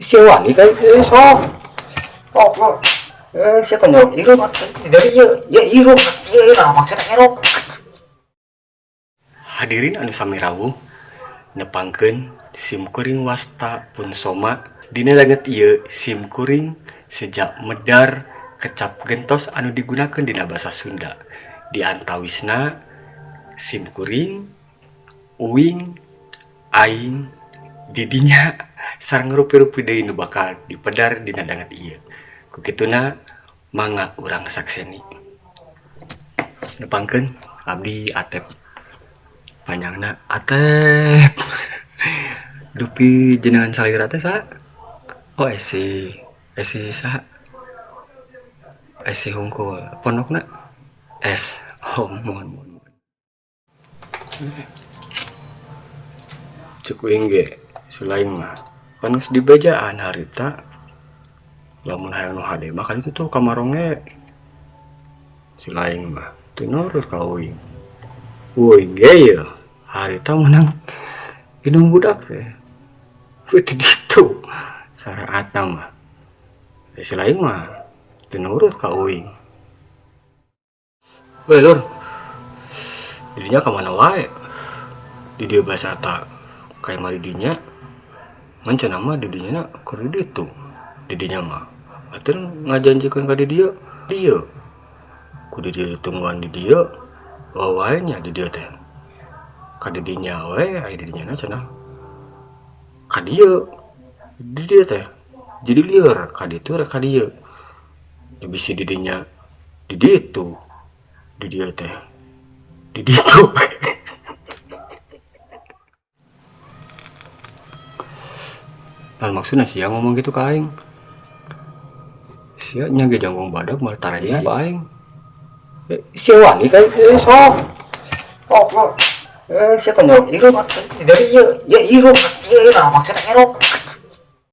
Sia wani ka sok. Sok. Sia tanya hirup dari ieu, ieu hirup, ieu maksudna hirup. Hadirin anu sami rawuh, nepangkeun sim kuring wasta pun Soma. Dina danget ieu sim kuring sejak medar kecap gentos anu digunakeun dina basa Sunda. Di antawisna sim kuring, uing, aing, didinya sareng rupi-rupi deui nu bakal dipedar dina danget ieu. Ku kituna mangga urang sakseni. Nepangkeun abdi Atep. Panjangna Atep. Dupi jenengan salira teh saha? Oh Esi. Esi saha? Esi hungkul. Pondokna S. Oh mohon mohon. Cuk uing ge sulaing mah pan geus dibejaan harita lamun hayang nu hade mah kaditu tuh ka Maronge. Sulaing mah teu nurut ka uing. Uing ge yeuh harita meunang indung budak teh. Teu ditu saraatna mah. Si lain mah teu nurut ka uing. Weh lur, didinya ka mana wae? Di dieu basa ta ka imah didinya, ngan cenah mah didinya na keur di ditu. Didinya mah atuh ngajanjikeun ka didieu, dieu. Ku didieu ditungguan di dieu, eueuh wae nya di dieu teh. Ka didinya we aya didinya na cenah ka dieu, di dieu teh. Jadi lieur ka ditu rek ka dieu. Bisi didinya di ditu. Di dieu teh di ditu. Lain maksudna sia ngomong gitu ka aing. Sia nya ge jangkung badag malah taraya ka aing. Sia wani ka sok. Sok. Sia tanya hirup dari ieu, ieu hirup, ieu maksudna hirup.